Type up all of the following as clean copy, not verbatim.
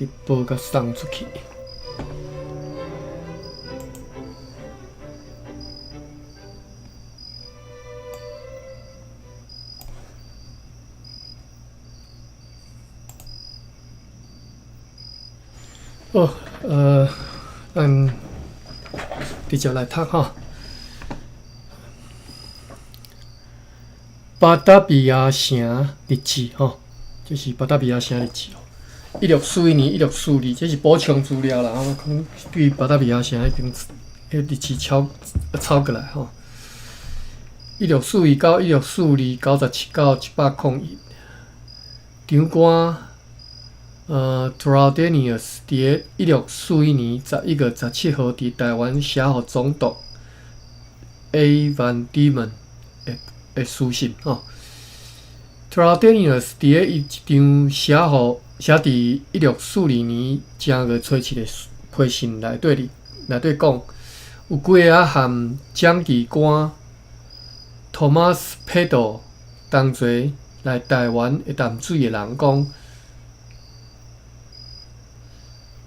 直播共送出去。好，咱直接來讀吼。巴達維亞城日誌吼，這是巴達維亞城日誌哦。1641年，1642，這是補充資料啦。吼，可能對巴達維亞城彼間彼日誌抄抄過來吼。1641到1642，97到101。長官Traldeneus 佇咧1641年11月17號，佇台灣寫予總督 A. Van Diemen 的書信吼。Traldeneus 佇咧伊一張寫予寫佇1642年正月初七的批信內底內底講，有幾个仔和掌旗官 Thomas Peto 同齊來台灣的淡水的人講，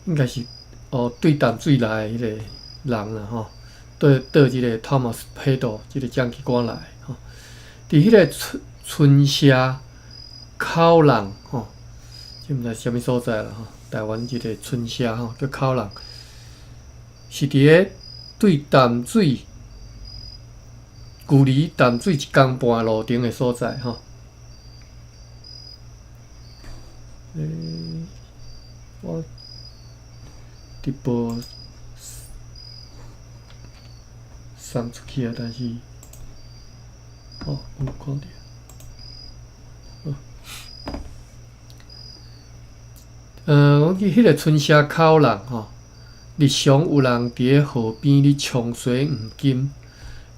應該是哦對淡水來的彼個人啦吼，對對這個 Thomas Peto 這個掌旗官來吼，佇彼個村村社口人吼，這毋知啥物所在啦吼，台灣一個村社吼叫口人，是佇咧對淡水距離淡水一工半路程的所在吼。我直播送出去啊，但是哦，有看著。講去彼個村社口人吼，日常有人佇咧河邊咧沖洗黃金，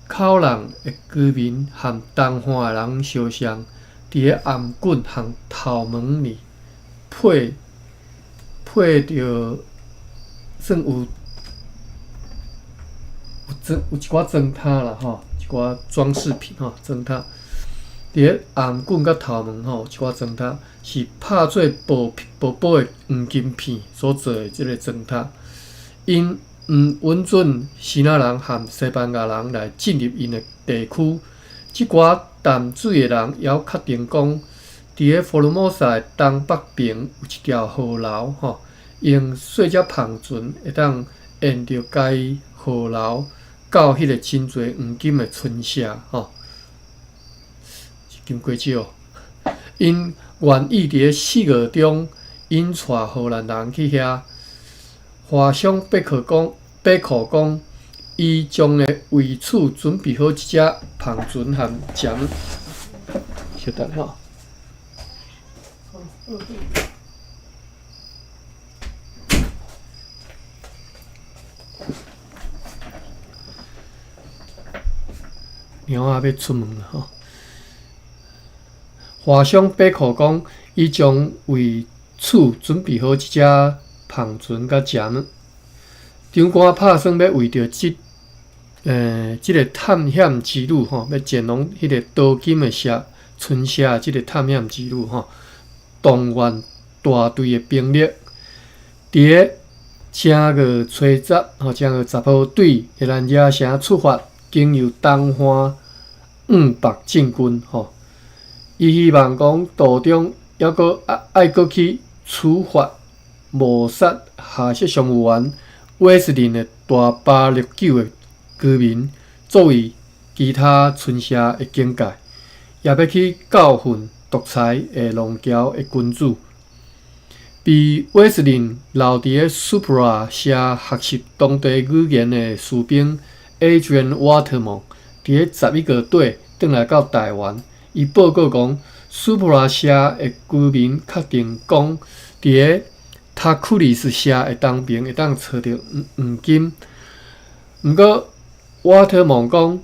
口人的居民和東岸的人相像，佇咧頷頸和頭毛裡配配著算有有裝有一寡磚塔啦吼，一寡裝飾品吼，磚塔。佇咧頷頸佮頭毛吼，有一寡磚塔是拍做薄薄薄的黃金片所做的這个磚塔。𪜶毋允准支那人和西班牙人來進入𪜶的地區。這寡淡水的人猶確定講，佇咧福爾摩沙的東北邊有一條河流吼，用細隻帆船會當沿著該河流到彼个真濟黃金的村社吼。金過少，𪜶願意佇咧4月中引帶荷蘭人去遐。華商貝克講，貝克講，伊將會為此準備好一隻帆船和槳。稍等吼。貓仔欲出門啦吼。華商貝克講，伊將為此準備好一隻帆船佮槳。長官拍算欲為著這个探險之旅吼，欲前往彼个淘金的社村社這个探險之旅吼，動員大隊的兵力，佇咧正月初十吼，正月10號對宜蘭亞城出發，經由東岸往北進軍吼。伊希望講途中猶閣愛閣去處罰謀殺下設商務員威斯林的大巴綠九的居民，作為其他村社的警戒，也欲去教訓獨裁的龍橋的君主。被威斯林留佇咧蘇普拉社學習當地語言的士兵 Adrian Waterman，佇咧11月底轉來到台灣。伊報告講，蘇普拉社的居民確定講，佇咧塔庫里斯社的東邊會當揣著黃金。毋過，瓦特蒙講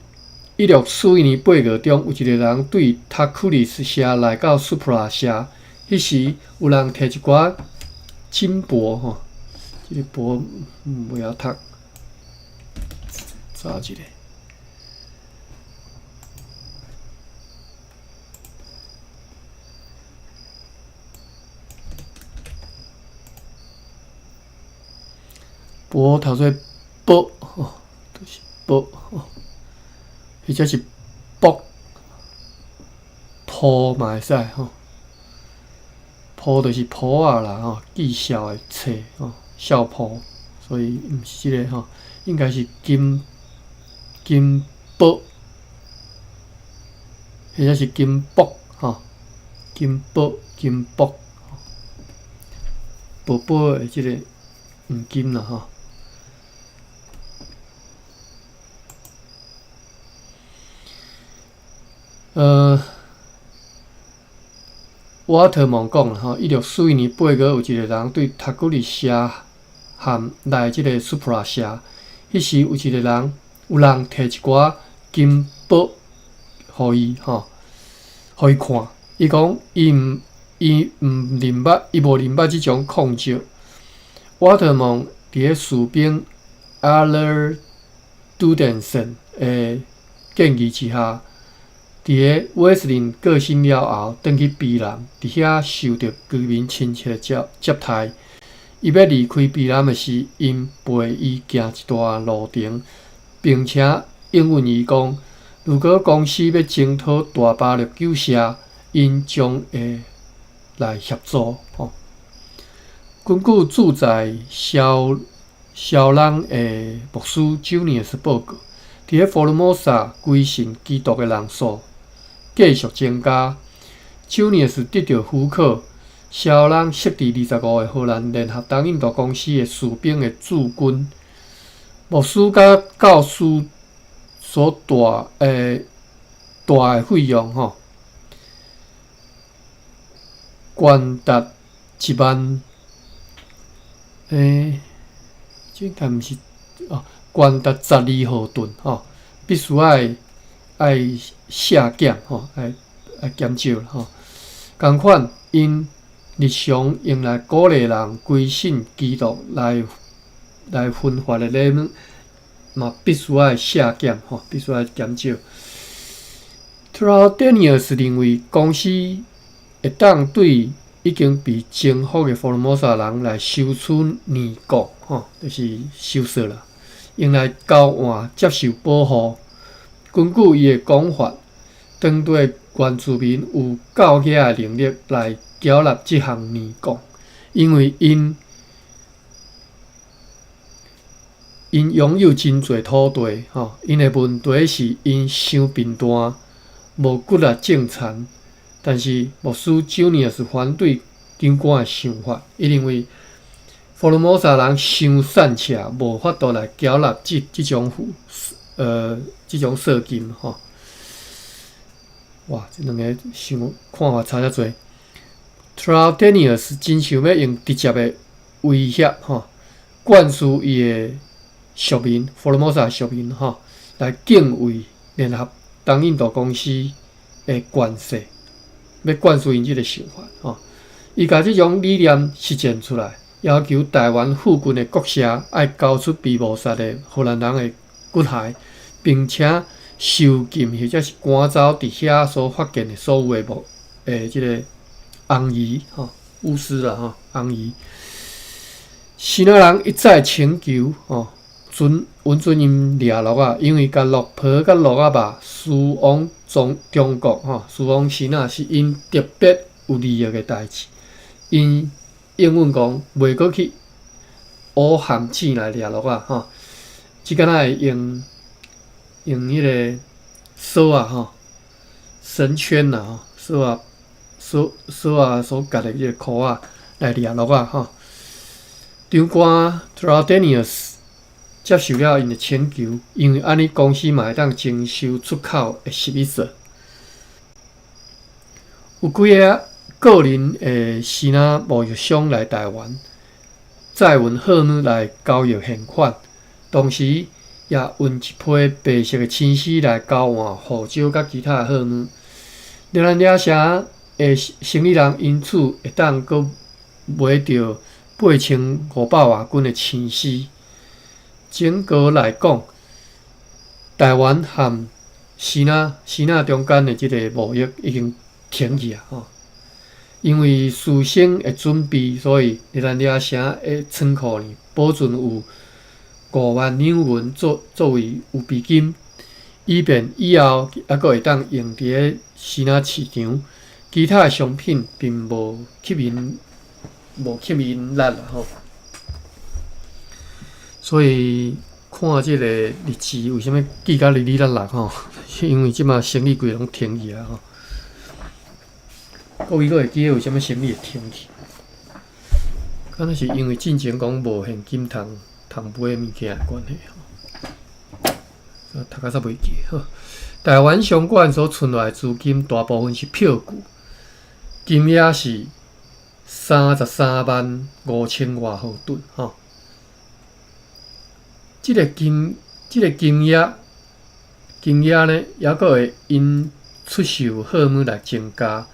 ，1641年8月中，有一个人對塔庫里斯社來到蘇普拉社，彼時有人提一寡金箔吼，這个箔袂曉讀，查一下。薄讀做寶吼，就是寶吼，或者是卜鋪嘛會使吼，鋪就是鋪仔啦吼，記數的冊吼，數鋪，所以毋是這个吼，應該是金金寶，或者是金箔吼，金寶金箔，薄薄的這个黃金啦吼。瓦特蒙講啦吼，1641年8月，有一个人對塔古里社和來這个蘇普拉社，彼時有一個人，有人提一寡金寶予伊吼，予伊看。伊講伊毋伊毋認捌，伊無認捌這種礦石。瓦特蒙佇咧士兵阿勒杜電森的建議之下，佇咧威斯林過身了後，轉去卑南，佇遐受著居民親切的接接待。伊欲離開卑南的時，𪜶陪伊行一段路程，並且應允伊講，如果公司欲征討大巴綠酒社，𪜶將會來協助。吼，根據駐在蕭蕭朗的牧師 Junius 報告，佇咧福爾摩沙歸信基督的人數繼續增加。Junius 得著許可，蕭朗設置25个荷蘭聯合東印度公司的士兵的駐軍。牧師佮教師所帶帶的費用吼，懸達1萬，這應該毋是哦，懸達12荷頓吼，必須愛愛削減吼，愛愛減少吼。仝款，𪜶日常用來鼓勵人歸信基督來來分發的禮物，嘛必須愛削減吼，必須愛減少。Trithenius 認為公司會當對已經被征服的福爾摩沙人來收取年貢，吼，就是收稅啦，用來交換接受保護。根據伊的講法，當地的原住民有夠額的能力來繳納這項年貢，因為𪜶𪜶擁有真濟土地，吼，𪜶的問題是𪜶傷貧惰，無骨力種田。但是牧師 Junius 反對長官的想法，伊認為福爾摩沙人傷散赤，無法度來繳納這這種負這種稅金吼。哇，這兩个想看法差遮濟。Trithenius 真想欲用直接的威脅吼，灌輸伊的屬民，福爾摩沙屬民吼，來敬畏聯合東印度公司的權勢，欲灌輸𪜶這个想法吼。伊共這種理念實踐出來，要求台灣附近的國社愛交出被謀殺的荷蘭人的骨骸，並且囚禁或者是趕走佇遐所發現的所有的墓的這个紅衣吼，巫師啦吼，紅衣。支那人一再請求吼，准允准𪜶掠鹿仔，因為共鹿皮佮鹿仔肉輸往中中國吼，輸往支那是𪜶特別有利益的代誌。𪜶應允講，袂閣去烏陷阱來掠鹿仔吼，這敢若會用用彼个索仔吼，繩圈啦吼，索仔索索仔所結的這个箍仔來掠鹿仔吼。長官 Trithenius 接受了𪜶的請求，因為按呢公司嘛會當徵收出口的11稅。有幾个個人的支那貿易商來台灣，載運貨物來交易現款，同時也運一批白色的青絲來交換胡椒佮其他的貨物。熱那亞城的生意人因此會當閣買著8500外斤的青絲。整個來講，台灣和支那支那中間的這个貿易已經停去啊！吼，因為事先的準備，所以熱那亞城的倉庫呢保存有5萬兩銀作為預備金，以便以後猶閣會當用佇咧支那市場。其他的商品並無吸引力啦吼。所以看這個日誌，為啥物記甲哩哩啦啦吼？因為這馬生意規攏停去啊吼。各位閣會記得為啥物生意會停去？敢若是因為進前講無現金通買物件的關係吼。讀甲煞袂記好。台灣商館所存落來資金大部分是票據，金額是33萬5千外毫盾吼。這個金額呢，猶閣會因出售貨物來增加。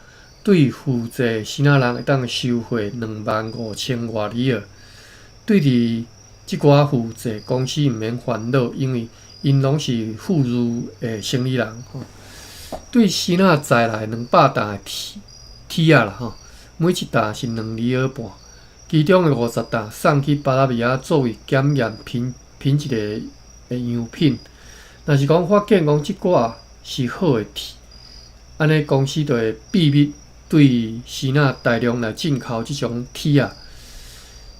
對負責支那人會當收賄2萬5千外里爾。對佇這寡負債公司毋免煩惱，因為𪜶攏是富裕的生意人吼。對支那載來200擔的鐵鐵仔啦吼，每一擔是2里爾半，其中的50擔送去巴達維亞作為檢驗品質的樣品。若是講發現講這寡是好的鐵，按呢公司就會秘密對支那大量來進口這種鐵仔。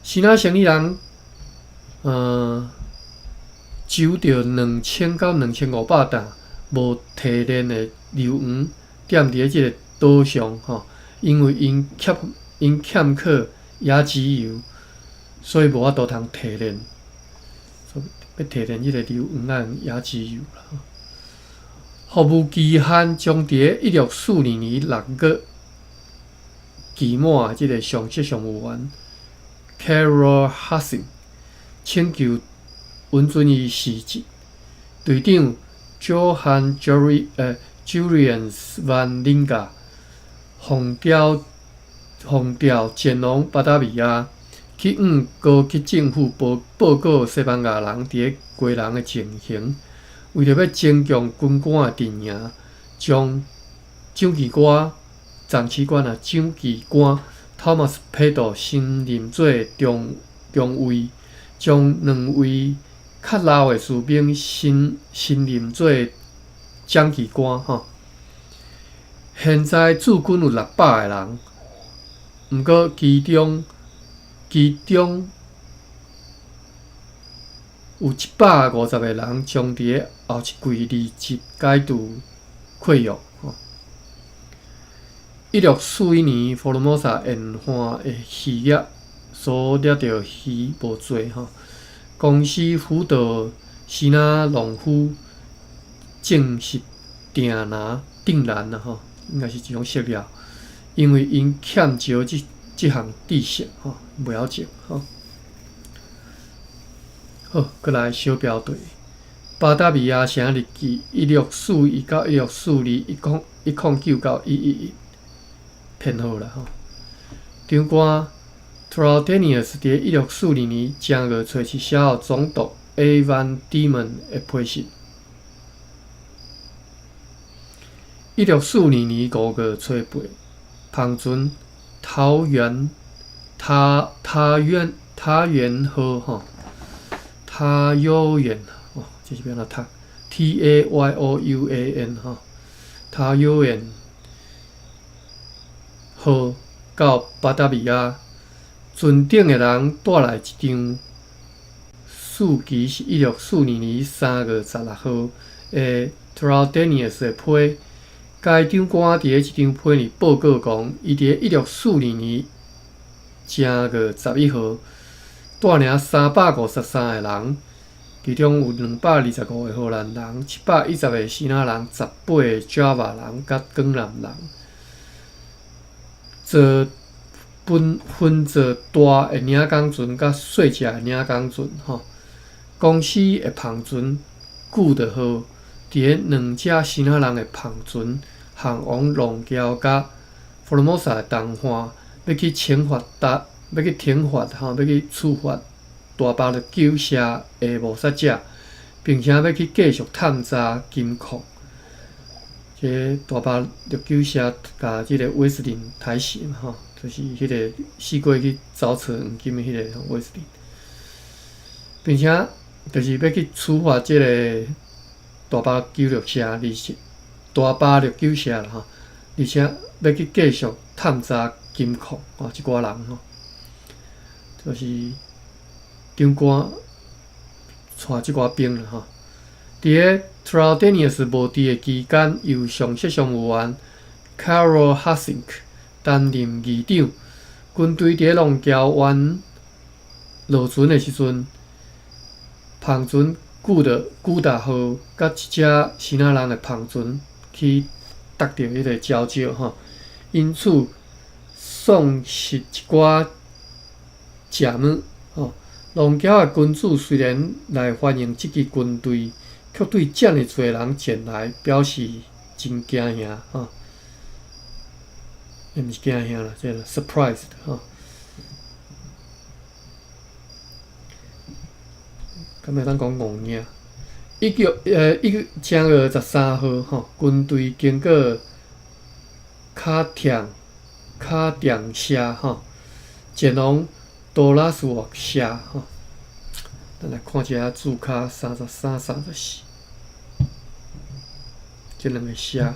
支那生意人，收著2000到2500擔無提煉的硫磺，踮佇咧這個島上吼，因為𪜶欠缺椰子油，所以無法度通提煉。欲提煉這個硫磺愛用椰子油啦。服務期限將佇咧1642年6月期滿的這個上席商務員 Carol Hudson 請求允准伊辭職。隊長 Johan Julius Van Lengar 奉調前往巴達維亞，去向高級政府報告西班牙人佇咧基隆的情形。為著欲增強軍官的陣營，將蔣其官、總旗官啊，蔣其官 Thomas Peto 升任做中尉，將兩位較老的士兵升任做掌旗官吼。現在駐軍有600個人，毋過其中有150個人將佇咧後一季離職解除契約。1641年，福爾摩沙沿岸的漁業所掠著魚無濟吼，公司輔導支那農夫種植靛藍、靛藍啦吼，應該是一種色料，因為𪜶欠少這項知識吼，袂曉種吼。好，閣來小標題：巴達維亞城日記，1641到1642，1019到111編號啦吼。長官 Trithenius 佇1642年正月初七寫予總督 A. Van Diemen 的批信。1642年5月初八，帆船桃園塔塔遠塔遠號吼，塔悠遠哦，這是欲按怎讀？Tayouan 吼，塔悠遠號到巴達維亞，船頂的人帶來一張日期是1642年3月16號的 Trithenius 的批。該長官佇咧這張批裡報告講，伊佇咧1642年正月11號帶領353個人，其中有225個荷蘭人、710個支那人、18個爪哇人佮廣南人，坐分坐大的領港船佮細隻的領港船吼。公司的帆船古德號，佇咧兩隻支那人的帆船項王浪橋佮福爾摩沙的東岸，欲去懲罰吼，欲去處罰大巴綠九社的謀殺者，並且欲去繼續探查金礦。這個大巴綠九社共這個威斯林刣死嘛吼，就是彼個四界去走揣黃金的彼個威斯林，並且就是欲去處罰這个大巴九六社，而且大巴绿九社啦吼，而且欲去繼續探查金礦吼，這寡人吼，就是長官帶這寡兵啦吼。佇咧 Traldeneus 無佇的期間，由上席上務員 Carel Hassink 擔任議長。軍隊佇咧龍橋灣落船的時陣，帆船古德古達號佮一隻支那人的帆船去觸著彼個礁石吼，因此喪失一寡食物吼。龍橋的君主雖然來歡迎這支軍隊，卻對遮爾濟人前來表示真驚訝吼。毋是驚嚇啦，這個 surprised 吼。敢會當講戇影？一九一正月13號吼，軍隊經過卡田卡田社吼，前往多拉斯沃社吼。咱來看一下註卡33、34，這兩个社。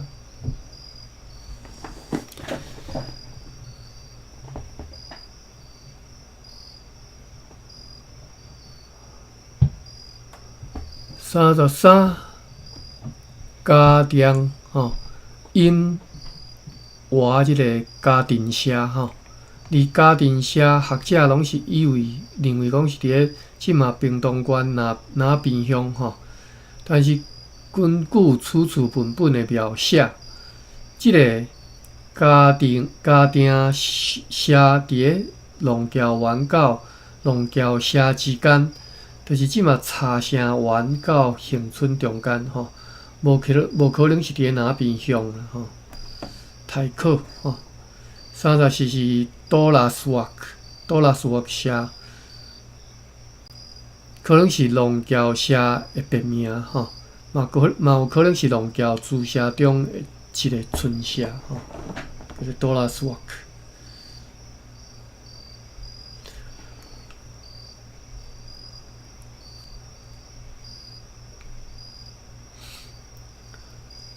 33嘉定吼，因活這个嘉定社吼，而嘉定社學者攏是以為認為講是佇咧這馬屏東縣那那邊鄉吼，但是根據此處文本的描寫，這个嘉定嘉定社佇咧龍橋灣到龍橋社之間。就是這馬茶城園到恆春中間吼，無可能無可能是佇咧那邊鄉啦吼。太可吼，34是多拉斯沃克，多拉斯沃社，可能是龍橋社的別名吼，嘛可嘛有可能是龍橋支社中的一个村社吼，叫做多拉斯沃克。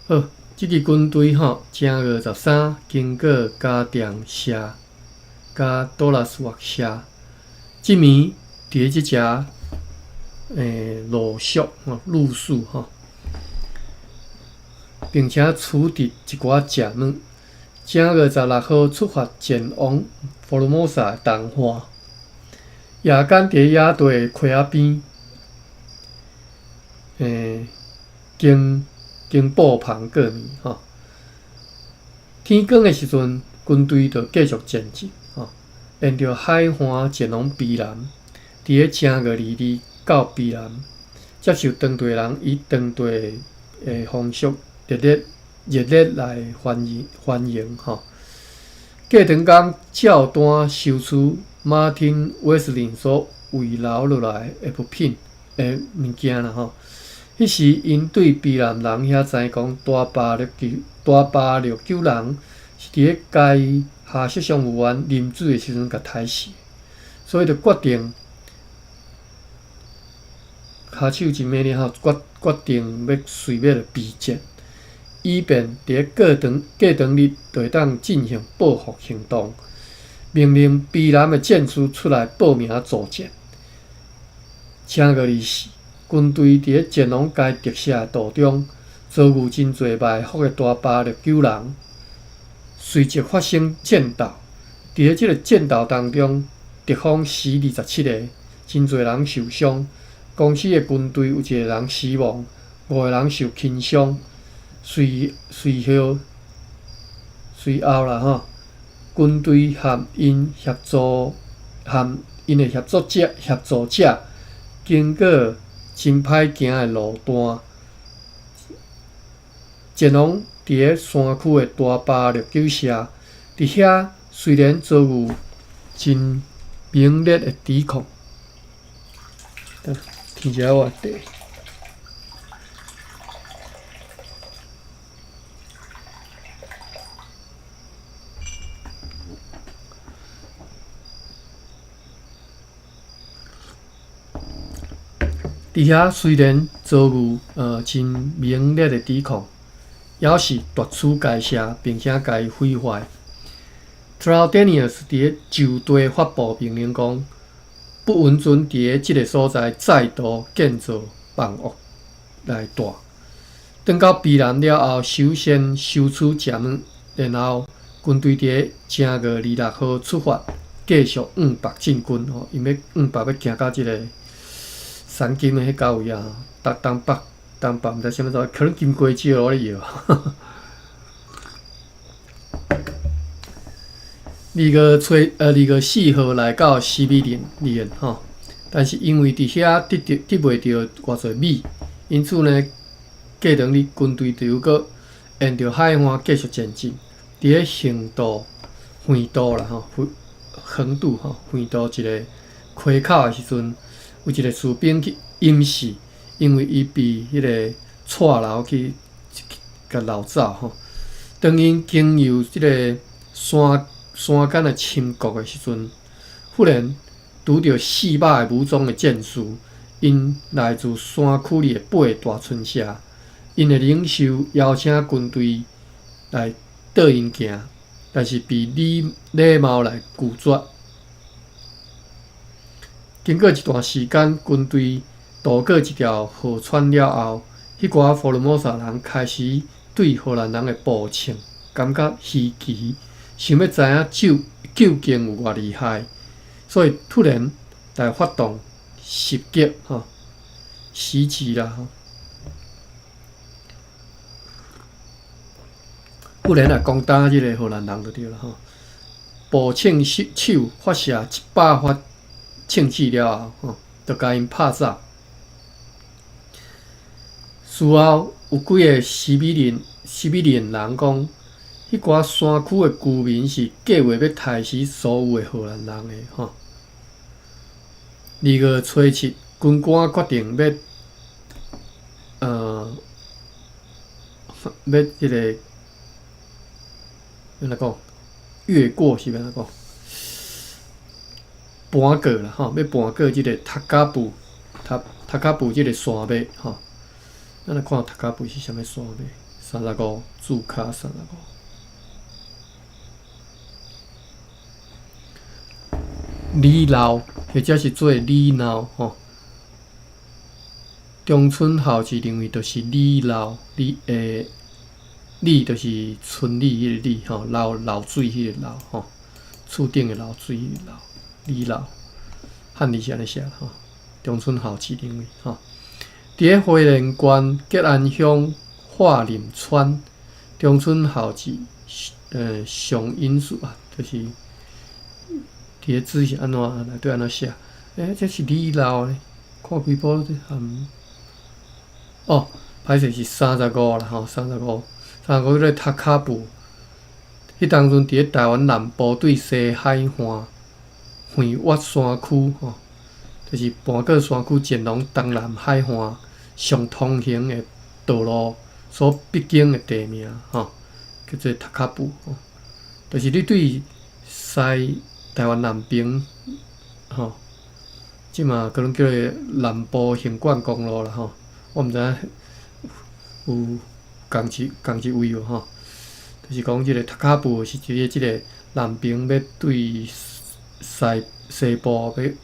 好，這支軍隊吼，正月13經過嘉定社、佮多拉斯沃社，這暝佇咧這只露宿吼，露宿吼，並且取得一寡食物。正月16號出發前往福爾摩沙東岸，夜間佇咧野地溪仔邊，經經布棚過暝吼，天光的時陣，軍隊就繼續前進吼，沿著海岸前往卑南。佇咧正月22到卑南，接受當地人以當地的風俗熱烈熱烈來歡迎歡迎吼。過長工照單收取馬丁威斯林所遺留落來的物品的物件啦吼。彼時，𪜶對卑南人遐知講，大巴綠九大巴綠九人是佇咧該下雪商務員啉水的時陣共刣死，所以就決定跤手真猛咧吼，決決定欲隨欲備戰，以便佇咧過長過長日就會當進行報復行動，命令卑南的戰士出來報名助戰。正月24。軍隊佇咧前往該敵社的途中，遭遇真濟埋伏的大巴綠九人，隨即發生戰鬥。佇咧這个戰鬥當中，敵方死27个，真濟人受傷。公司的軍隊有一个人死亡，五个人受輕傷。隨隨後隨後啦吼，軍隊和𪜶協助和𪜶的協助者協助者經過真歹行的路段，前往佇咧山區的大巴綠九社，佇遐雖然遭遇真猛烈的抵抗，聽一下我的茶。佇遐雖然遭遇真猛烈的抵抗，猶是奪取該城，並且共伊毀壞。Claudinus 佇咧就地發布命令講，不允准佇咧這个所在再度建造房屋來住。轉到卑南了後，首先收取食物，然後軍隊佇咧正月26號出發，繼續往北進軍。吼，𪜶欲往北欲行到這个三金的彼高位啊，東東北東北毋知啥物所在，可能金瓜石我咧搖。2月4號來到斯米林連吼，但是因為佇遐得著得袂著偌濟米，因此呢，過兩日軍隊就猶閣沿著海岸繼續前進，佇咧橫渡橫渡啦吼，橫渡吼，橫渡一个溪口的時陣，有一个士兵去淹死，因為伊被彼个蔡流去共流走吼。當𪜶經由這个山山間的深谷的時陣，忽然拄著400个武裝的戰士，𪜶來自山區裡的八个大村社，𪜶的領袖邀請軍隊來綴𪜶行，但是被禮禮貌來拒絕。經過一段時間，軍隊渡過一條河川了後，彼寡福爾摩沙人開始對荷蘭人的步槍感覺稀奇。想欲知影究究竟有偌厲害，所以突然來發動襲擊，吼，襲擊啦！吼，忽然來攻打這个荷蘭人就對啦，吼。步槍手發射100發槍子了後，吼，就共𪜶拍走。事後有幾个斯米林人講，彼寡山區的居民是計劃欲刣死所有的荷蘭人的吼。2月初7，軍官決定欲彼个按怎講？越過是欲按怎講？搬過啦吼，欲搬過這个塔卡布塔塔卡布這个山脈吼。咱來看塔卡布是啥物山脈？三十五，註卡三十五。李老，或者是做李鬧吼。中村孝治認為就是李老，李李就是村里彼个李吼，流流水彼个流吼，厝頂的流水彼个流，李老，漢字是按呢寫吼。中村孝治認為吼，佇咧花蓮縣吉安鄉化林村，中村孝治上引述啊，就是。佇咧字是按怎內底按怎寫？欸，這是李老咧，看開簿這含哦，歹勢是三十五啦吼，三十五，三十五叫做塔卡布。彼當陣佇咧台灣南部對西海岸橫越山區吼，就是搬過山區前往東南海岸上通行的道路所必經的地名吼，叫做塔卡布吼，就是你對西。台灣南邊，吼，這馬可能叫做南部橫貫公路啦，吼，我毋知影有仝一仝一位無吼，就是講這个塔卡布是佇咧這个南邊欲對西西部欲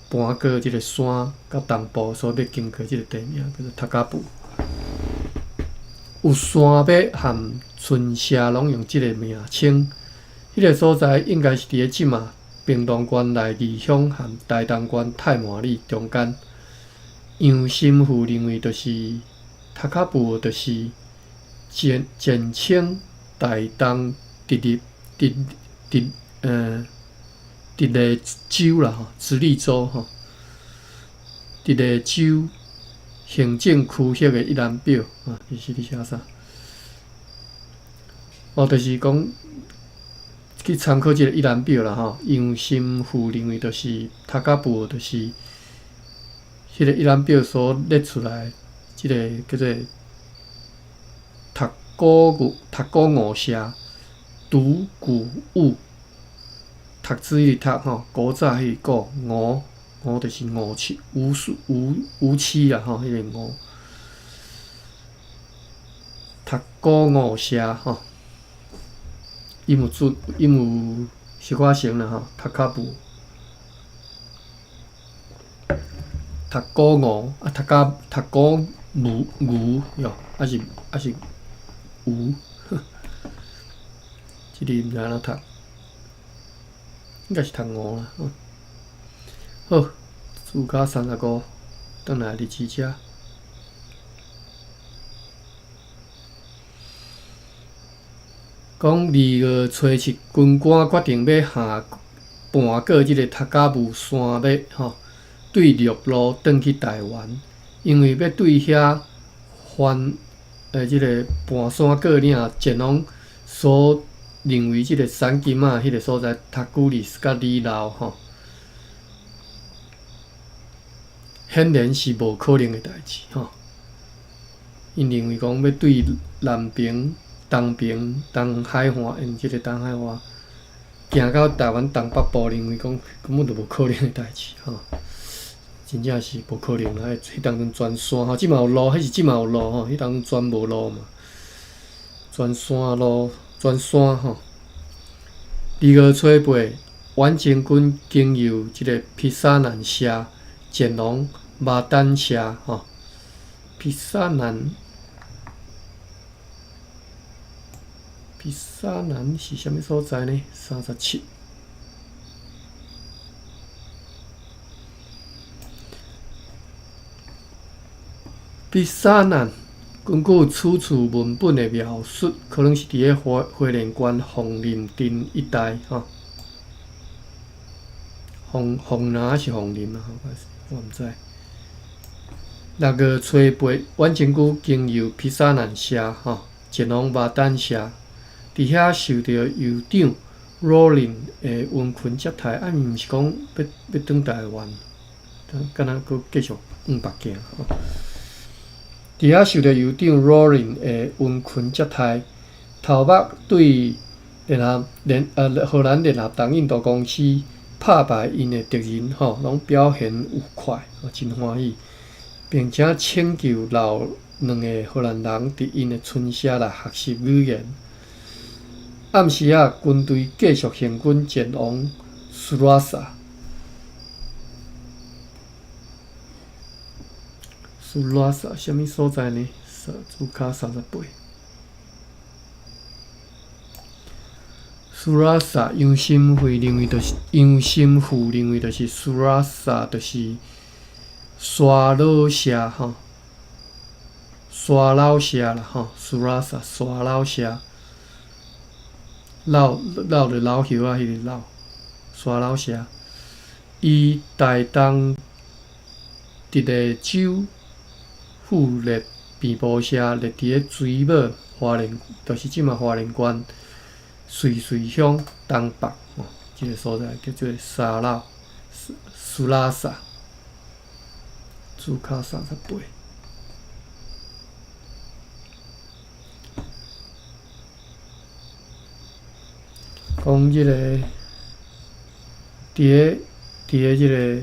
搬過這个山到東部所欲經過這个地名叫做塔卡布。有山脈和村社攏用這个名稱。彼个所在應該是佇咧這馬屏東縣內義鄉和台東縣太麻里中間。楊神父認為，就是塔卡布，就是簡簡稱台東直隶直直直隸州啦吼，直隸州吼，直隸州行政區域的一覽表啊，其實佇寫啥？哦，就是講。去參考這个一覽表啦吼，楊神父認為就是塔卡布，就是彼个一覽表所列出來，這个叫做讀古五讀古五社獨古物，讀字彼个讀吼，古早彼个古五梧就是梧區、梧樹、梧梧棲啦吼，彼個梧。讀古梧社吼，音有準，音有小可成啦吼，讀較無。讀古梧啊，讀較讀古吳吳喲，抑是抑是吳，這个毋知按怎讀，應該是讀吳啦。好，註卡35，轉來日誌遮。講二月初七，軍官決定欲下盤過這个讀甲霧山脈吼，對陸路轉去台灣，因為欲對遐翻這个盤山過嶺前往所認為這个山金仔彼个所在，讀古里斯佮里老吼，顯然是無可能的代誌吼。𪜶認為講欲對南爿、東爿、東海岸，因這个東海岸行到台灣東北部，認為講根本就無可能的代誌吼，真正是無可能啦！彼當陣全山吼，這馬有路，彼是這馬有路吼，彼當陣全無路嘛，全山路，全山吼。二月初八，遠征軍經由這个披薩南社前往馬丹社吼，披薩南。披薩南是啥物所在呢？37。披薩南根據此處文本的描述，可能是佇咧花花蓮縣鳳林鎮一帶吼。鳳鳳林是鳳林啊？我毋知。六月初八，遠征軍經由披薩南社吼，前往馬丹社。佇遐受著酋長羅林的溫馨接待，啊，伊毋是講欲欲轉台灣，敢若閣繼續往北行吼。佇遐受著酋長羅林的溫馨接待，頭目對聯合聯荷蘭聯合東印度公司拍敗𪜶的敵人吼，攏表現愉快，真歡喜，並且請求留兩个荷蘭人佇𪜶的村社來學習語言。暗時仔，軍隊繼續行軍前往蘇拉薩。蘇拉薩啥物所在呢？註卡38。蘇拉薩楊心慧認為就是楊心富認為就是蘇拉薩就是沙老社吼，沙老社啦吼，蘇拉薩沙老社。老老就老葉仔，彼个老沙老社，伊台東直隸州富列平埔社列佇咧水尾花蓮，就是這馬花蓮縣瑞穗鄉東北吼，這个所在叫做沙老蘇拉薩，註卡38。講這个，佇咧佇咧這个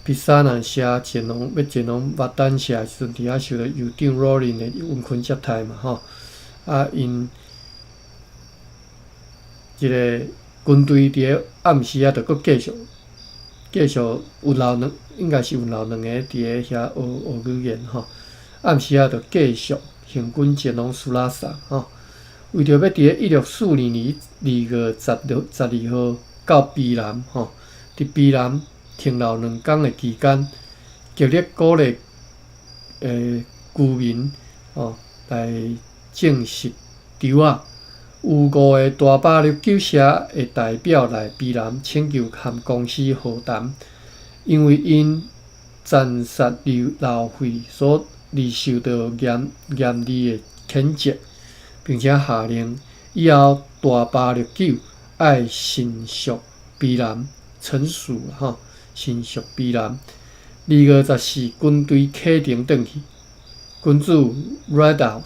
披薩南社前往欲前往馬丹社的時陣，佇遐受著酋長羅林的溫馨接待嘛吼，啊𪜶這个軍隊佇咧暗時仔就閣繼續繼續有留兩，應該是有留兩个佇咧遐學學語言吼，暗時仔就繼續行軍前往蘇拉薩吼。為著欲佇咧1642年2月16、12號到卑南吼，佇卑南停留兩工的期間，極力鼓勵居民吼來種植稻仔。有五个大巴綠酒社的代表來卑南請求和公司和談，因為𪜶殘殺流浪費所而受到嚴嚴厲的譴責。並且下令以後大巴綠酒愛迅速卑南成熟吼，迅速卑南。2月14，軍隊啟程轉去，君主 Ridout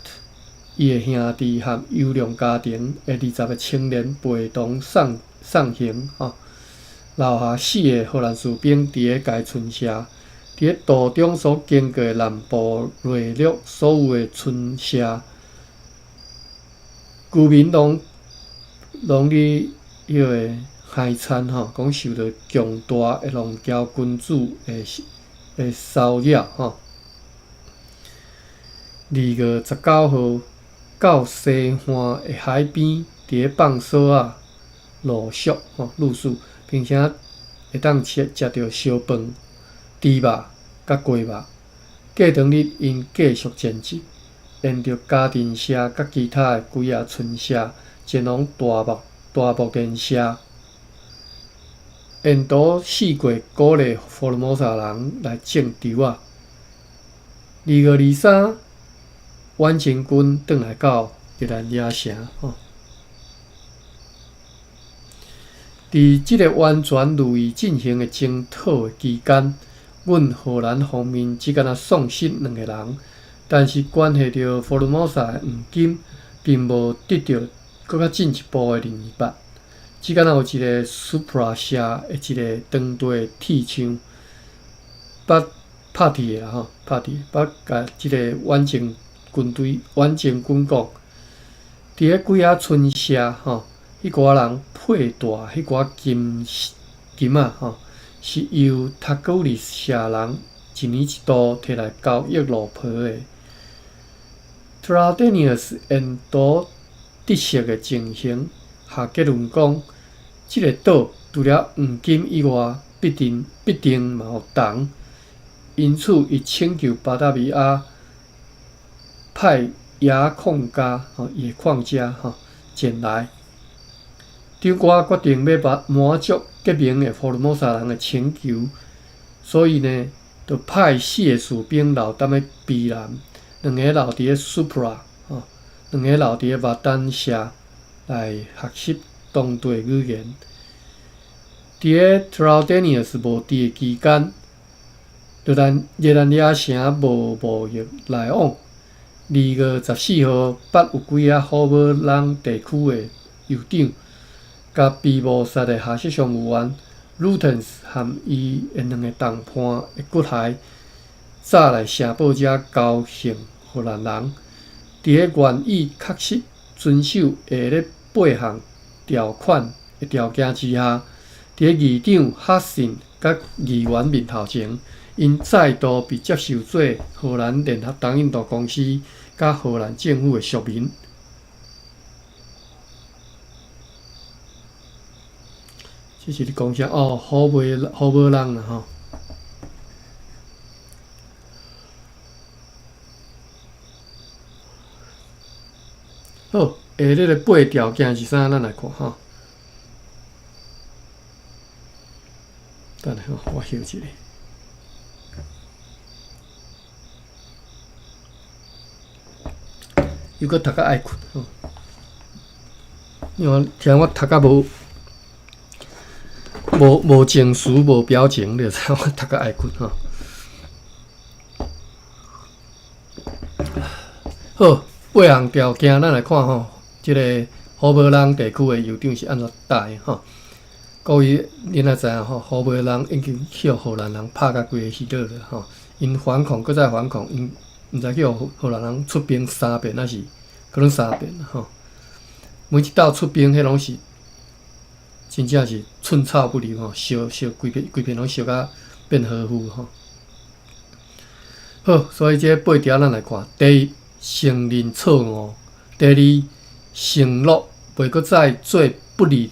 伊的兄弟和優良家庭的20个青年陪同送送行吼，留下四个荷蘭士兵佇咧該村社。佇咧途中所經過的南部內陸所有的村社，居民攏攏佇彼个海餐吼，講受著強大的浪礁君主的的騷擾吼。2月19號，到西岸的海邊，佇咧放索仔露宿吼露宿，並且會當食食著燒飯、豬肉佮雞肉。過當日，𪜶繼續前進，沿著嘉定社佮其他的幾仔村社前往大木大木連社。沿途四過鼓勵福爾摩沙人來種稻仔。2月23，遠征軍轉來到熱蘭遮城。吼，佇這个完全如意進行的征討的期間，阮荷蘭方面只敢若喪失兩個人，但是關係著福爾摩沙的黃金，並無得著閣較進一步的認捌。只敢若有一个 Supra 社的一个當地的鐵匠，捌拍鐵的啦吼，拍鐵捌共這个遠征軍隊、遠征軍講，佇咧幾仔村社吼，彼寡人佩戴彼寡金金仔吼，是由塔古里社人一年一度提來交易路皮的。Traldeneus 沿途得悉的情形，下結論講，這个島除了黃金以外，必定必定嘛有銅。因此，伊請求巴達維亞派冶礦家吼冶礦家吼前來。長官決定欲滿滿足結盟的福爾摩沙人的請求，所以呢，就派四个士兵留踮咧卑南，兩個留佇咧 Supra 吼，兩個留佇咧巴丹社來學習當地語言。佇咧 Traldeneus 無佇的期間，熱蘭熱蘭遮城無貿易來往。2月14號，捌有幾仔虎尾朗地區的酋長，共被謀殺的哈克商務員 Rutens 和伊的兩个同伴的骨骸，早來城堡遮交獻荷蘭人。佇咧願意確實遵守下列八項條款的條件之下，佇咧議長哈信佮議員面頭前，𪜶再度被接受做荷蘭聯合東印度公司佮荷蘭政府的屬民。這是咧講啥？哦，虎尾虎尾人啦吼。好，下列的八條件是啥？咱來看吼。等下吼，我翕一下。又閣讀甲愛睏吼，因為聽我讀甲無無無情緒、無表情，你就知我讀甲愛睏吼。好，八項條件，咱來看吼，這个虎尾朗地區的酋長是按怎答的吼？各位，恁也知影吼，虎尾朗已經予荷蘭人拍甲規个虛落了吼，𪜶反抗，閣再反抗，𪜶毋知去予荷蘭人出兵三遍，抑是可能三遍吼。每一道出兵，彼攏是真正是寸草不留吼，燒燒規片規片攏燒甲變焦灰吼。好，所以這八條咱來看：第一，承認錯誤；第二，承諾袂閣再做不利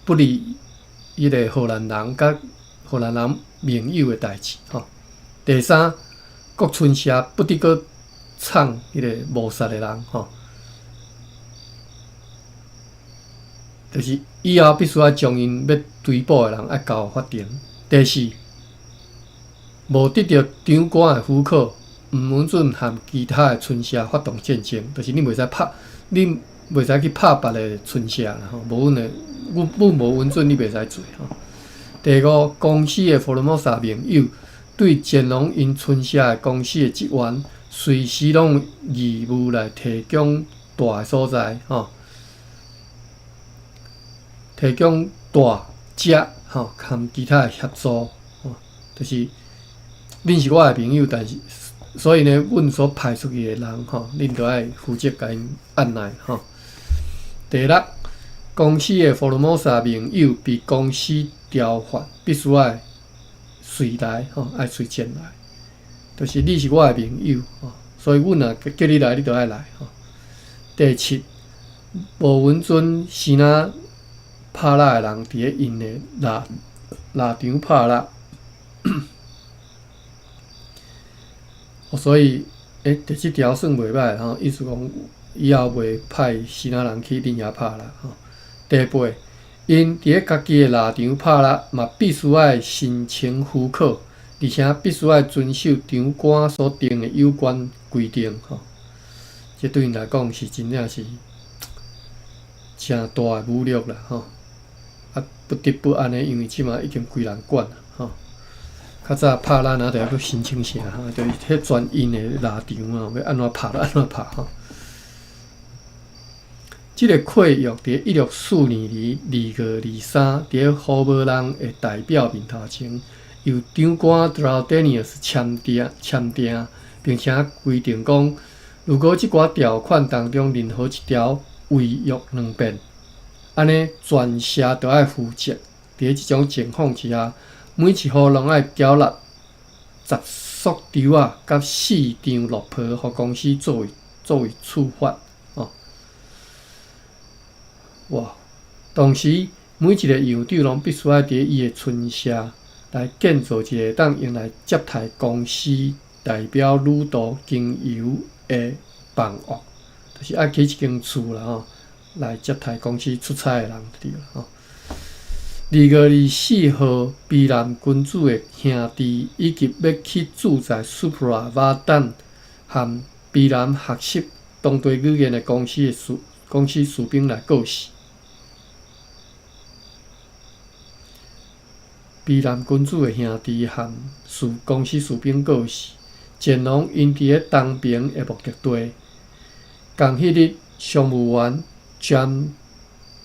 不利彼个荷蘭人佮荷蘭人盟友的代誌吼。第三，各村社不得閣藏彼个謀殺的人吼，就是以後必須愛將𪜶欲追捕的人愛交法庭。第四，無得著長官的許可，毋允准和其他的村社發動戰爭，就是你袂使拍，你袂使去拍別个村社啦吼，無阮的，阮阮無允准你袂使做吼。第五，公司的福爾摩沙盟友對前往𪜶村社的公司的職員，隨時攏有義務來提供蹛的所在吼，提供蹛、食、喝吼，含其他的協助，吼，就是恁是我的朋友，但是所以呢，阮所派出去的人，吼，恁都愛負責共𪜶按捺，吼。第六，公司的福爾摩沙盟友被公司調換，必須愛隨來，吼，愛隨前來，就是你是我的盟友，吼，所以阮若叫你來，你就愛來，吼。第七，無允准生仔拍獵的人佇咧𪜶的獵場拍獵。所以，第七條算袂䆀吼，意思講以後袂派生仔人去恁遐拍獵吼。第八，𪜶佇咧家己的獵場拍獵嘛，必須愛申請許可，而且必須愛遵守長官所定的有關規定吼。這對𪜶來講是真正是誠大的侮辱啦吼！啊，不得不按呢，因為這馬已經歸人管啦吼。較早拍獵若著愛閣申請啥吼，就是彼專𪜶的獵場啊，欲按怎拍就按怎拍吼。這个契約佇1642年2月23，佇咧胡無人的代表面頭前，由長官 Draudenius 簽訂，並且規定講，如果這寡條款當中任何一條違約兩遍，按呢全社都愛負責。佇咧這種情況之下，每一戶攏愛繳納十束稻仔佮四張鹿皮，予公司作為處罰。哦，哇！同時，每一个酋長攏必須愛佇伊的村社來建造一個會當用來接待公司代表旅途經由的房屋，就是愛起一間厝啦吼，來接待公司出差的人對啦吼。2月24號，卑南君主的兄弟以及欲去駐在蘇普拉瓦丹和卑南學習當地語言的公司士兵來告示。卑南君主的兄弟和公司士兵告示，前往𪜶佇咧東爿的目的地。仝彼日，商務員 John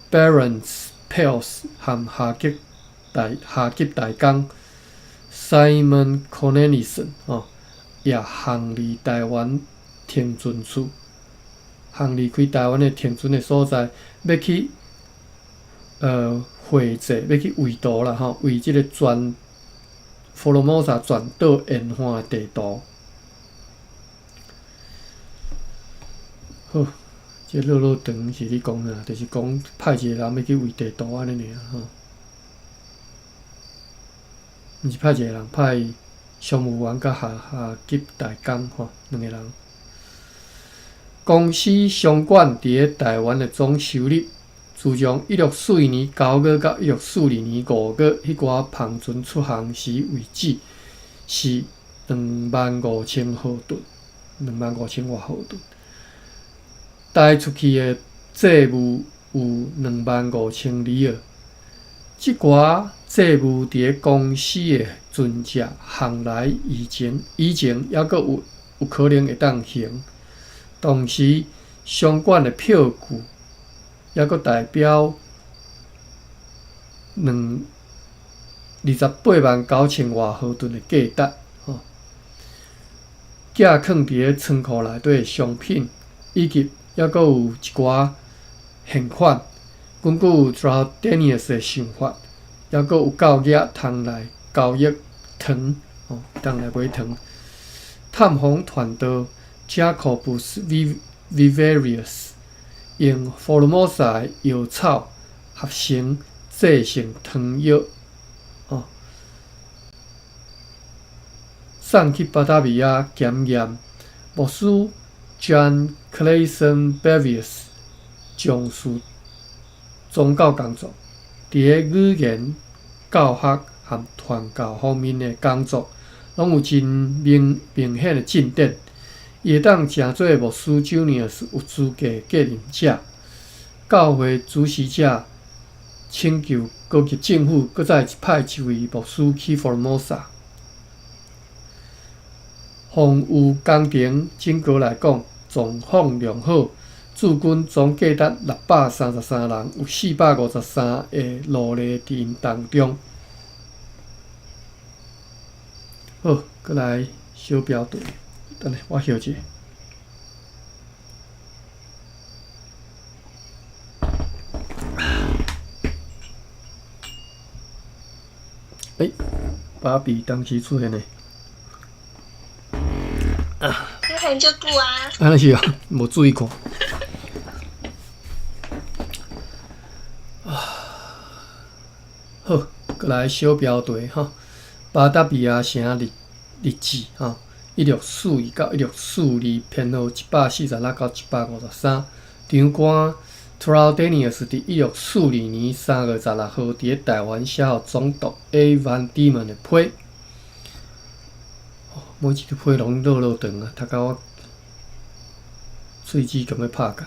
Barents Pels 和下級大工 Simon Cornelissen 吼，也行離台灣停船處，行離開台灣的停船的所在，欲去繪製，欲去繪圖啦吼，繪這个全福羅摩沙全島沿岸的地圖。好，這落落長是咧講啥？就是講派一个人欲去繪地圖按呢爾吼。毋是派一个人，派商務員佮下級大工吼，兩個人。公司商館佇咧台灣的總收入，自從1641年9月到1642年5月，彼寡帆船出航時為止，是25,000荷頓，兩萬五千外荷頓。貸出去的債務有25,000里爾。這寡債務佇咧公司的存摺行來以前猶閣有可能會當還。同時，商館的票據猶閣代表289,000外荷頓的價值，吼。寄囥佇咧倉庫內底的商品，以及猶閣有一寡現款。根據 Draudenius 的想法，猶閣有夠額通來交易糖，吼，通來買糖。探訪團隊 Jacobus Viverius 用福爾摩沙的藥草合成製成湯藥，吼，送去巴達維亞檢驗。牧師 John Clayson Bevius 重視宗教工作，佇咧語言教學和傳教方面的工作，攏有真明顯的進展。伊會當成做牧師 Junius 有資格繼任者。教會主事者請求高級政府閣再派一位牧師去福爾摩沙。防禦工程整個來講狀況良好，駐軍總計達633人，有453個奴隸佇𪜶當中。好，閣來小標題，等下我翕者。欸，芭比當時出現的。出現足久啊！按呢是啊，無注意看。啊，好，閣來小標題吼，巴達維亞城日日誌吼，1641到1642，編號146到153。長官 Trithenius 佇1642年3月16號，佇咧臺灣寫予總督 A. Van Diemen 的批。每一張批攏落落長啊，讀甲我喙齒共欲拍結。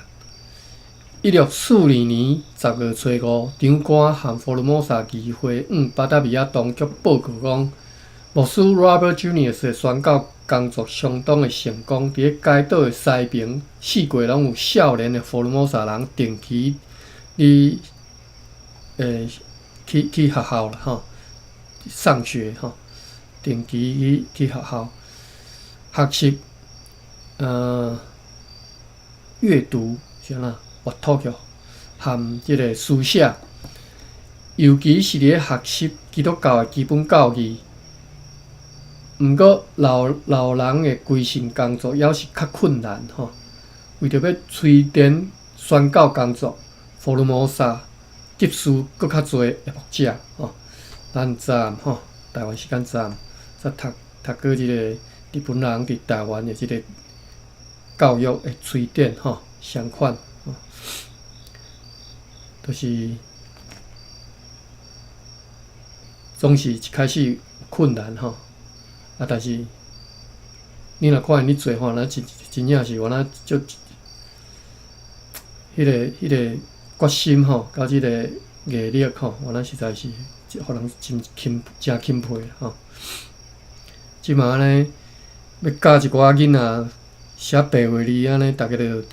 1642年10月初五，長官和福爾摩沙議會向巴達維亞當局報告講，牧師 Robert Junius 的宣教工作相當的成功，佇咧該島的西爿，四界攏有少年的福爾摩沙人定期佇去去學校啦吼，上學吼，定期去去學校學習，閱讀是按怎閱讀著，含這个書寫，尤其是佇咧學習基督教的基本教義。毋過老老人的規訓工作猶是較困難吼。為著欲催展宣教工作，福爾摩沙急需閣較濟的牧者吼。咱昨暗吼，臺灣時間昨暗才讀讀過這個日本人佇臺灣的這个教育的催展吼，相款吼，就是總是一開始有困難吼。啊！但是你若看𪜶咧做吼，咱真真正是原來足彼个彼个決心吼，佮這个毅力吼，原來實在是予人真欽誠欽佩吼。這馬按呢，欲教一寡囡仔寫白話字按呢，逐家就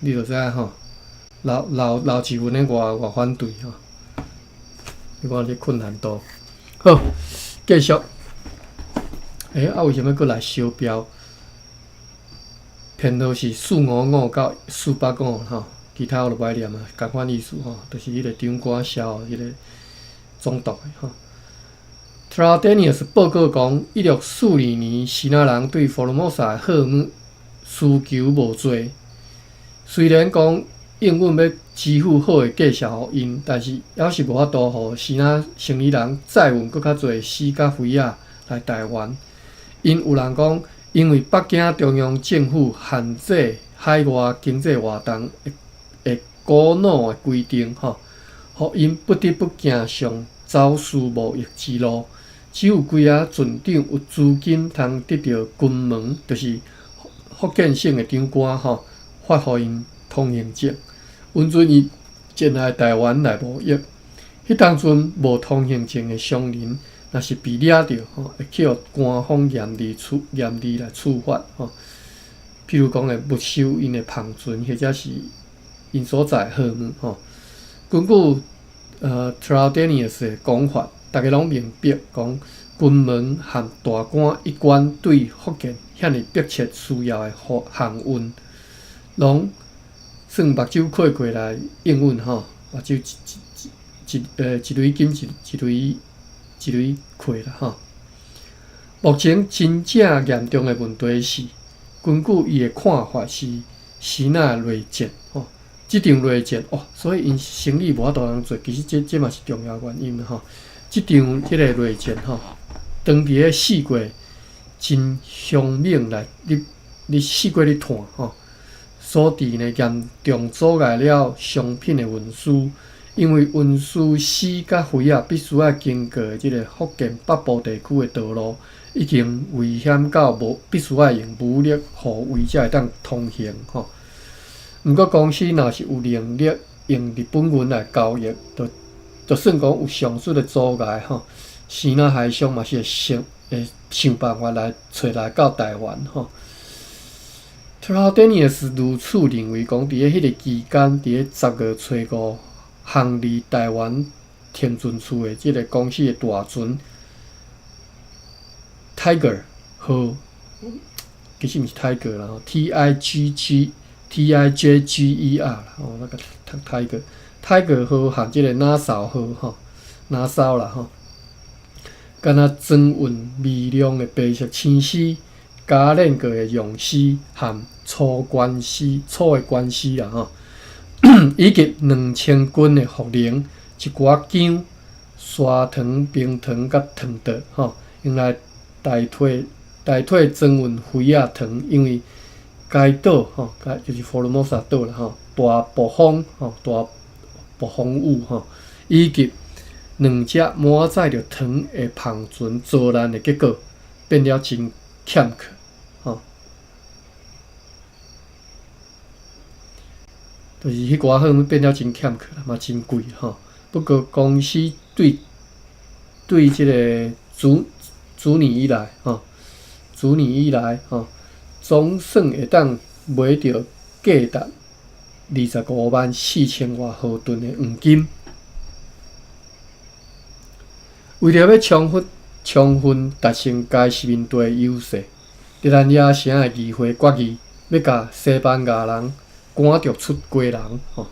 你就知影吼，老老老一輩的偌偌反對吼。你看這困難度。好，繼續。欸，啊，為啥物閣來小標？編號是455到485吼，其他我就無愛念啊，仝款意思吼，就是彼個長官寫予彼個總督的吼。Trithenius 報告講，1642年，支那人對福爾摩沙的貨物需求無濟，雖然講應允欲支付好的價數予𪜶，但是猶是無法度予支那生意人載運閣較濟絲佮飛仔來臺灣。𪜶有人講，因為北京中央政府限制海外經濟活動的的古老的規定，吼，予𪜶不得不行上走私貿易之路。只有幾仔船長有資金通得著金門，就是福建省的長官吼，發予𪜶通行證，允准伊前來臺灣來貿易。彼當陣無通行證的商人，若是被掠著吼，會去予官方嚴厲處嚴厲來處罰吼。譬如講會沒收𪜶的帆船，或者是𪜶所載貨物吼。根據Trithenius 的講法，逐家攏明白講，金門和大官一貫對福建遐爾迫切需要的航航運，攏算目睭開過來應允吼，目睭一一一一壘金一一壘一壘開啦吼。目前真正嚴重的問題是，根據伊的看法是支那內戰吼，這場內戰哦，所以𪜶生意無法度通做，其實這這嘛是重要原因吼。這場這個內戰吼，當佇咧四界真兇猛來咧咧四界咧湠吼，所致呢嚴重阻礙了商品的運輸，因為運輸絲佮飛仔必須愛經過的這个福建北部地區的道路，已經危險到無必須愛用武力護衛才會當通行吼。毋過公司若是有能力用日本銀來交易，就就算講有上述的阻礙吼，支那海商嘛是會想會想辦法來揣來到臺灣吼。Trithenius 如此認為講，佇咧彼个期間，佇咧10月初五，航離臺灣停船處的這个公司的大船， Tiger 號，其實毋是 Tiger 啦，T I G G T I J G E R 啦，吼，那個讀 Tiger Tiger 號和這個拿掃號吼，拿掃啦吼，敢若裝運微量的白色纖絲、加練過的熔絲和粗鋼絲、粗的鋼絲啦吼，以及2000斤的茯苓、一寡薑、砂糖、冰糖佮糖桌吼，用來代替裝運肥仔糖，因為該島吼，該就是福爾摩沙島啦吼，大暴風吼，大暴風雨吼，以及兩隻滿載著糖的帆船遭難的結果，變了真欠缺吼。就是彼寡貨變了真欠缺啦，嘛真貴吼。不過公司對這個主年以來吼，主年以來吼，總算會當賣著價值25萬4千外荷頓的黃金。為著欲充分達成該殖民地的優勢，熱那亞城的議會決議，欲共西班牙人趕逐出基隆吼。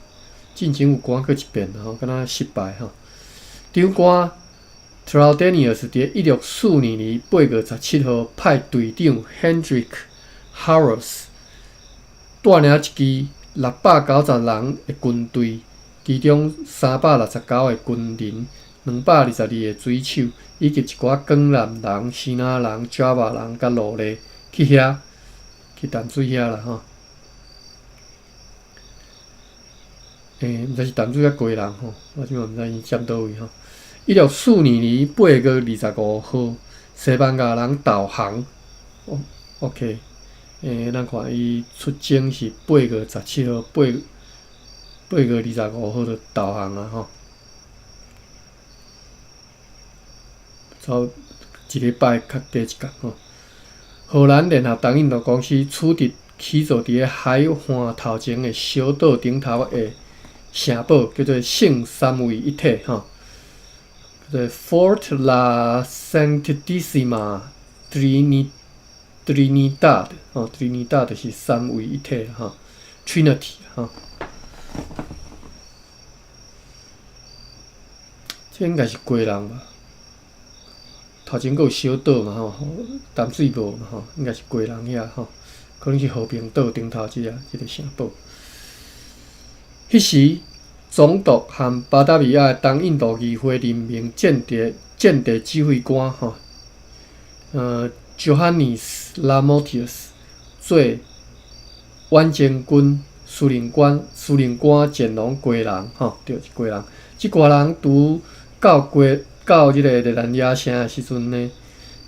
進前有趕過一遍吼，敢若失敗吼。長官 Traldeníus 佇1642年8月17號派隊長 Hendrik Harros 帶領一支690人的軍隊，其中369個軍人、222個水手，以及一寡江南人、支那人、爪哇人佮奴隸去遐去淡水遐啦吼。毋知是淡水抑基隆吼，我這馬毋知伊踮佗位吼。1642年8月25號，西班牙人導航。哦，OK，咱看伊出征是八月十七號，8月25號就導航啊吼。差一禮拜較加一工吼。荷蘭聯合東印度公司取得起造佇咧海岸頭前的小島頂頭的城堡，叫做聖三位一體吼。叫做 Fort La Santísima Trinidad 吼，Trinidad 就是三位一體吼，Trinity 吼。這應該是基隆吧？頭前閣有小島嘛吼，淡水無嘛吼，應該是基隆遐吼，可能是和平島頂頭這個城堡。彼時，總督和巴達維亞的東印度議會任命戰地指揮官吼，Johannes Lamotius 做遠征軍司令官前往基隆吼，對，是基隆。這寡人拄到這個熱那亞城的時陣呢，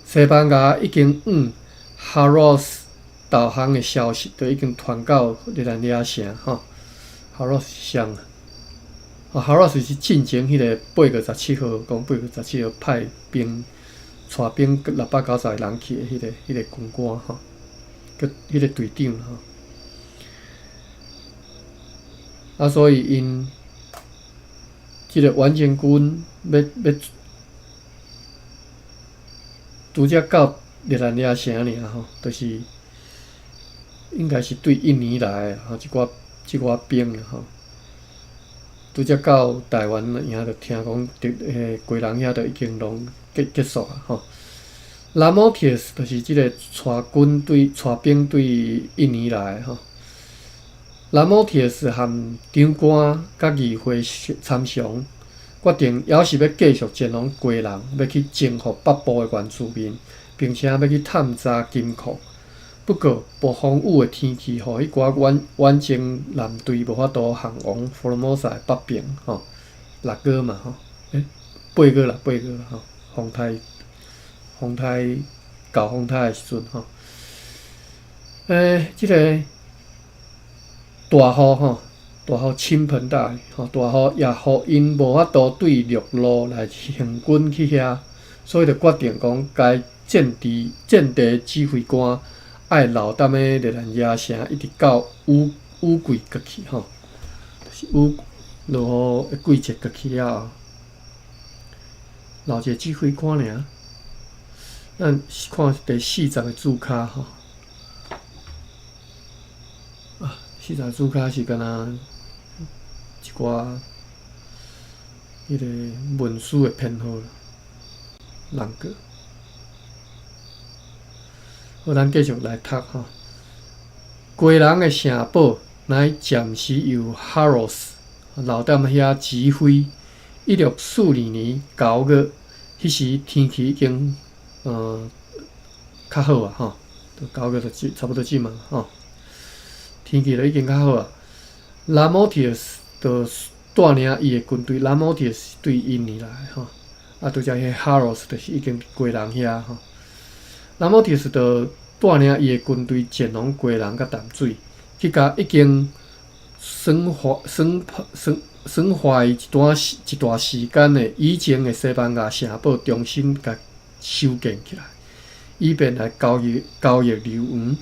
西班牙已經向哈羅斯投降的消息，就已經傳到熱那亞城吼。哈羅斯是啥？啊，哈羅斯是進前彼個八月十七號，講八月十七號派兵帶兵690個人去的彼個軍官吼，叫彼個隊長吼。啊，所以𪜶這個遠征軍欲拄才到熱那亞城爾吼，就是應該是對印尼來的吼，這寡兵吼，拄才到台灣爾，就聽講佇基隆遐就已經攏結束啊吼。拉莫提斯就是這個帶軍隊帶兵對印尼來的吼。拉莫提斯和長官佮議會參詳，決定猶是欲繼續前往基隆，欲去征服北部的原住民，並且欲去探查金礦。不過，暴風雨的天氣，予彼寡遠征艦隊無法度航往福爾摩沙的北邊吼。6月嘛吼，8月啦，八月啦吼，風颱到風颱的時陣吼。這個大雨吼，大雨傾盆大雨吼，大雨也予𪜶無法度對陸路來行軍去遐，所以就決定講，該戰地指揮官愛留踮咧熱那亞城，一直到雨季過去吼，就是雨落雨的季節過去了後，留一個指揮官爾。咱看第四十个字跤吼。啊，四十字跤是敢若一寡彼个文書的編號啦，人格。好，咱繼續來讀吼。基隆的城堡乃暫時由哈羅斯留踮遐指揮。1642年9月，彼時天氣已經較好啊，吼，9月就差不多這嘛，吼，天氣就已經較好啊。拉莫提斯就帶領伊的軍隊，拉莫提斯對印尼來的吼，啊，拄才彼哈羅斯就是已經佇基隆遐吼。拉莫提斯就帶領伊的軍隊前往基隆佮淡水，去共已經損壞、損損損壞一段時間的以前的西班牙城堡重新共修建起來，以便來交易硫磺。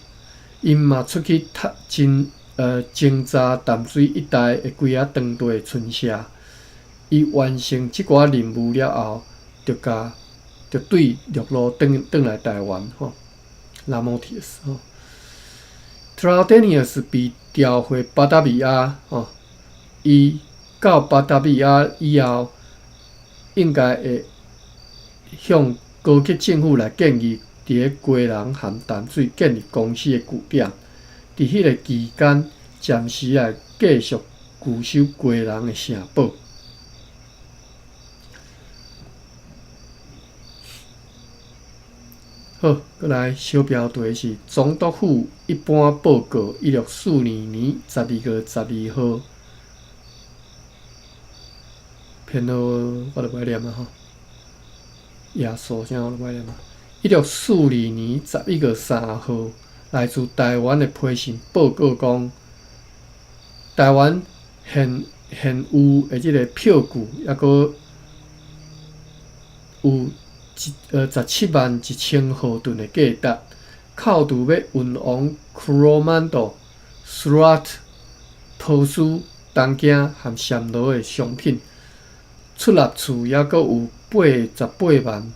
𪜶嘛出去探偵查淡水一帶的幾仔當地的村社。伊完成這寡任務了後，就對陸路轉來台灣吼。拉莫提斯吼，特勞丹尼斯被調回巴達維亞吼，伊到巴達維亞以後，應該會向高級政府來建議，佇咧基隆和淡水建立公司的據點。佇彼个期間，暫時來繼續據守基隆的城堡。好，閣來小標題是總督府一般報告，1642年12月12號，編號我就無愛念啊吼，頁數啥我都無愛念啊。1642年11月3號，來自台灣的批信報告講，台灣現有的這个票據，猶閣有177萬1千荷噸的價值，扣除欲運往科羅曼多、蘇拉特、波斯、東京和暹羅的商品，出納處猶閣有88萬，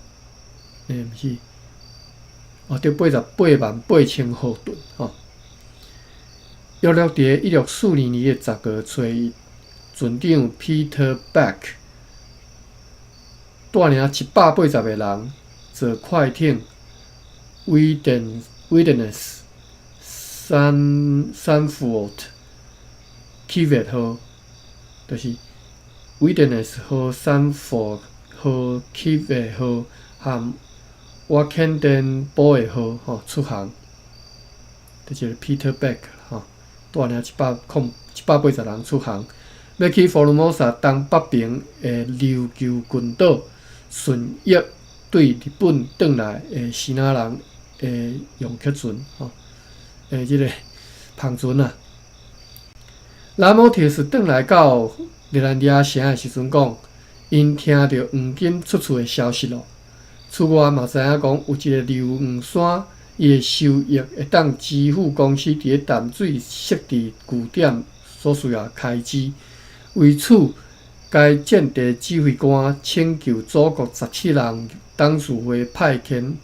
毋是，哦對，88萬8千荷噸吼。約略佇咧1642年的10月初一，船長 Peter Beck 帶領180個人坐快艇 Wilderness Sanford 起月號，就是 Wilderness 號、Sanford 號、起月號和瓦肯登堡的號吼出航，就是 Peter Beck 吼帶領180人出航，欲去福爾摩沙東北爿的琉球群島，順翼對日本轉來的支那人的用客船吼，的這个帆船啊。拉莫提斯轉來到熱蘭遮城的時陣，講，𪜶聽著黃金出厝的消息囉。此外嘛知影講有一个硫磺山，伊的收益會當支付公司佇咧淡水設置據點所需要的開支。為此，該戰地指揮官請求祖國17人董事會派遣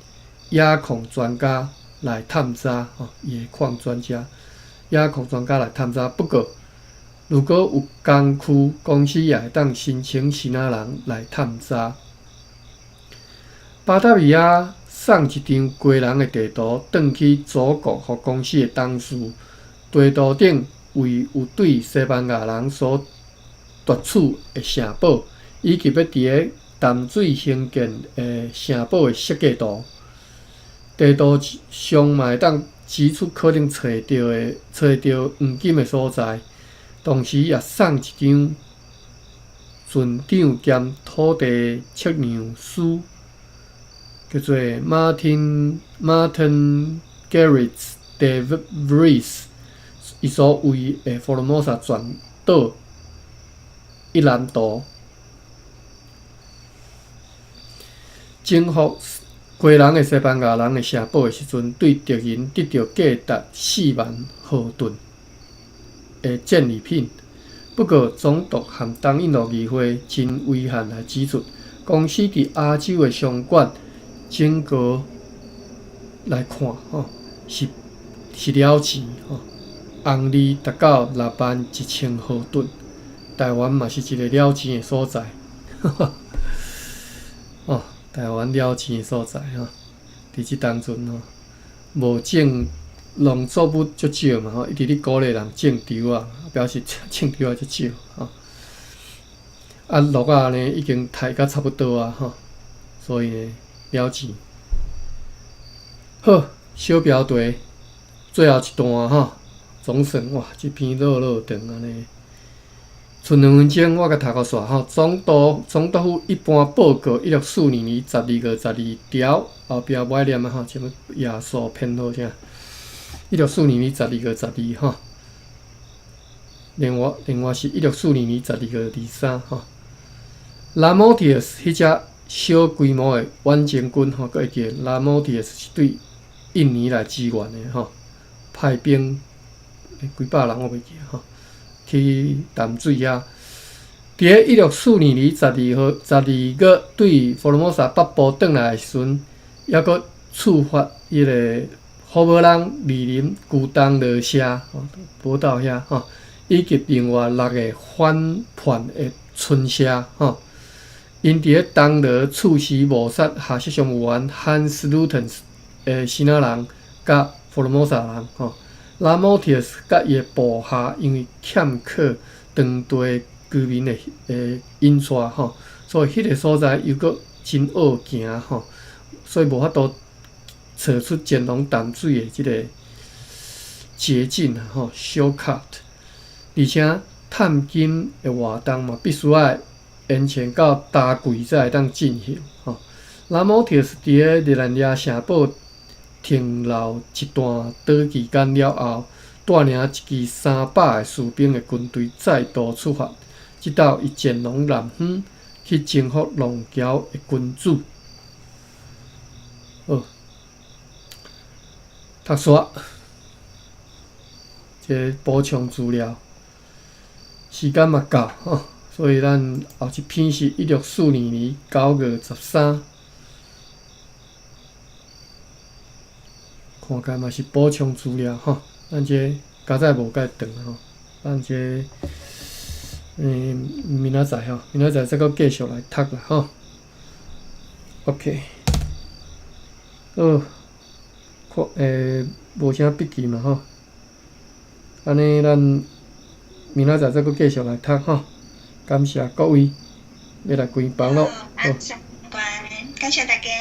冶礦專家來探查，吼，冶礦專家、冶礦專家來探查。不過，如果有工區，公司也會當申請支那人來探查。巴達維亞送一張基隆的地圖，轉去祖國予公司的董事。地圖頂位有對西班牙人所奪取的城堡，以及欲佇咧淡水興建的城堡的設計圖。地圖上嘛會當指出可能揣著黃金的所在，同時也送一張船長兼土地測量師，叫做 Martin Gerrit de Vries，伊所畫的福爾摩沙全島一覽圖。征服基隆的西班牙人的城堡的時陣，對敵人得著價值4萬荷噸的戰利品。不過，總督和東印度議會真遺憾來指出，公司佇亞洲的商館整個來看吼，是了錢吼，紅利達到61,000毫噸。台灣嘛是一个了錢的所在，哦，台灣了錢的所在吼，佇這當陣吼，無種農作物足少嘛吼，一直咧鼓勵人種稻仔，表示種稻仔足少吼。啊，鹿仔呢已經刣甲差不多啊吼，所以呢了錢。好，小標題，最後一段吼，總算哇，這篇落落長按呢。賰2分鐘，我共讀予煞吼。總督府一般報告，1642年12月12條，後壁無愛念啊吼，啥物頁數編號啥？1642年12月12吼。另外是1642年12月23吼。拉莫提斯彼只小規模的遠征軍吼，閣會記拉莫提斯是對印尼來支援的吼，派兵幾百人我袂記吼。去淡水遐，佇咧1642年12號12月對福爾摩沙北部轉來的時陣，猶閣觸發彼个福無人、二林、舊東羅社、寶島遐吼，以及另外六个反叛的村社吼，𪜶佇咧東羅處死謀殺下設上務員漢斯·魯頓的支那人佮福爾摩沙人吼。拉莫提斯佮伊的部下因為欠缺當地居民的引帶吼，所以彼個所在又閣真惡行吼，所以無法度找出前往淡水的這个捷徑吼，shortcut。而且探金的活動嘛，必須愛延前到冬季才會當進行吼。拉莫提斯佇咧熱那亞城堡停留一段短期間了後，帶領一支300个士兵的軍隊再度出發，這擺伊前往南方去征服龍橋的君主。好，讀煞，這个補充資料，時間嘛夠吼，所以咱後一篇是1642年9月13。看起來嘛是補充資料吼，咱這加載無介長吼，咱這明仔載吼，明仔載再閣繼續來讀啦吼。OK，好，看無啥筆記嘛吼，按呢咱明仔載再閣繼續來讀吼，感謝各位，欲來關房囉。好，感謝大家。